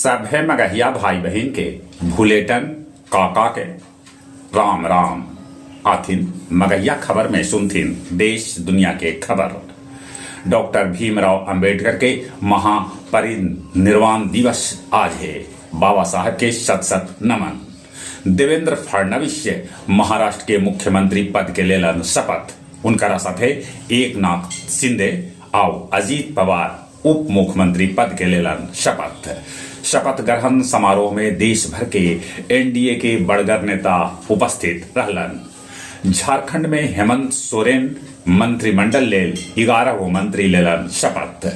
सभे मगहिया भाई बहिन के भुलेटन काका के राम राम। आथिन मगहिया खबर में सुनथिन देश दुनिया के खबर। डॉक्टर भीमराव अंबेडकर के महापरिनिर्वाण दिवस आज हे। बाबा साहब के शत शत नमन। देवेंद्र फडणवीस महाराष्ट्र के मुख्यमंत्री पद के लेलन शपथ। उनकरा साथे एकनाथ शिंदे आउ अजीत पवार उप मुख्यमंत्री पद के लेलन शपथ। शपथ ग्रहण समारोह में देश भर के एनडीए के बड़गर नेता उपस्थित रहलन। झारखंड में हेमंत सोरेन मंत्रिमंडल लेल 11 गो मंत्री लेलन शपथ।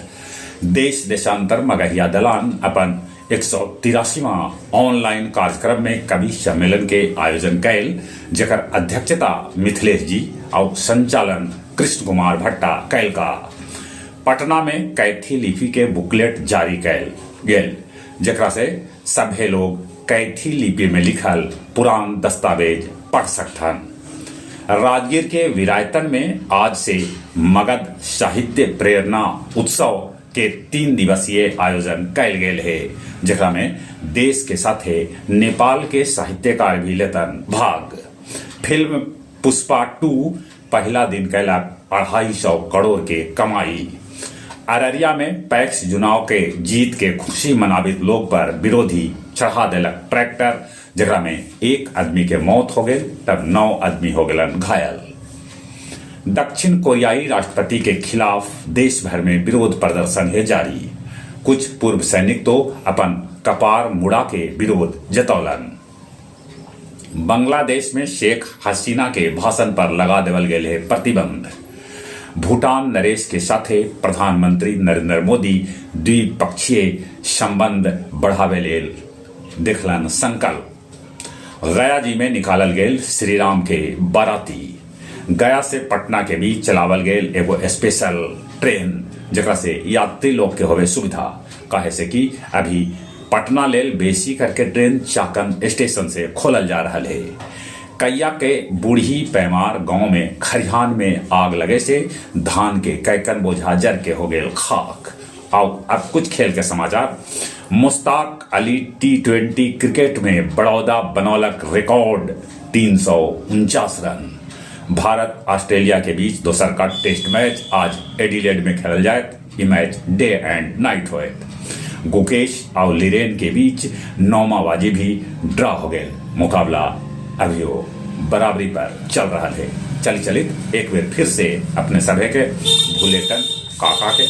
देश देशांतर मगहिया दलान अपन 183वां ऑनलाइन कार्यक्रम में कवि सम्मेलन के आयोजन कैल, जेकर अध्यक्षता मिथिलेश जी और संचालन कृष्ण कुमार भट्टा कैल का। पटना में कैथी लिपि के बुकलेट जारी कैल गेल, जेकरा से सभे लोग कैथी लिपि में लिखल पुरान दस्तावेज पढ़ सकथन। राजगीर के वीरायतन में आज से मगध साहित्य प्रेरणा उत्सव के 3 दिवसीय आयोजन कैल गेल हे, जेकरा में देश के साथे नेपाल के साहित्यकार भी लेतन भाग। फिल्म पुष्पा 2 पहला दिन कैलक 250 करोड़ के कमाई। अररिया में पैक्स चुनाव के जीत के खुशी मनावित लोग पर विरोधी चढ़ा देलक ट्रैक्टर, जेकरा में 1 आदमी के मौत हो गए तब 9 आदमी हो गलन घायल। दक्षिण कोरियाई राष्ट्रपति के खिलाफ देश भर में विरोध प्रदर्शन है जारी। कुछ पूर्व सैनिक तो अपन कपार मुड़ा के विरोध जतौलन। बांग्लादेश में शेख हसीना के भाषण पर लगा देवल गेल है प्रतिबंध। भूटान नरेश के साथे प्रधानमंत्री नरेंद्र मोदी द्विपक्षीय संबंध बढ़ावे लेल देखलन संकल्प। गया जी में निकालल गेल श्रीराम के बाराती। गया से पटना के बीच चलावल गेल एगो स्पेशल ट्रेन, जेकरा से यात्री लोग के होवे सुविधा, काहे से कि अभी पटना लेल बेसी करके ट्रेन चाकन स्टेशन से खोलल जा रहा है। कैया के बूढ़ी पैमार गांव में खरिहान में आग लगे से धान के कैकन बोझा जर के हो गेल खाक। आओ अब कुछ खेल के समाचार। मुश्ताक अली T20 cricket में बड़ौदा बनौलक रिकॉर्ड 349 रन। भारत ऑस्ट्रेलिया के बीच दोसर का टेस्ट मैच आज एडिलेड में खेलल जायत। ये मैच डे एंड नाइट होयत। गुकेश और लिरेन के बीच 9वां बाजी भी ड्रॉ हो गए। मुकाबला अभियो बराबरी पर चल रहा है। चली चलित एक बार फिर से अपने सभे के भुलेटन काका के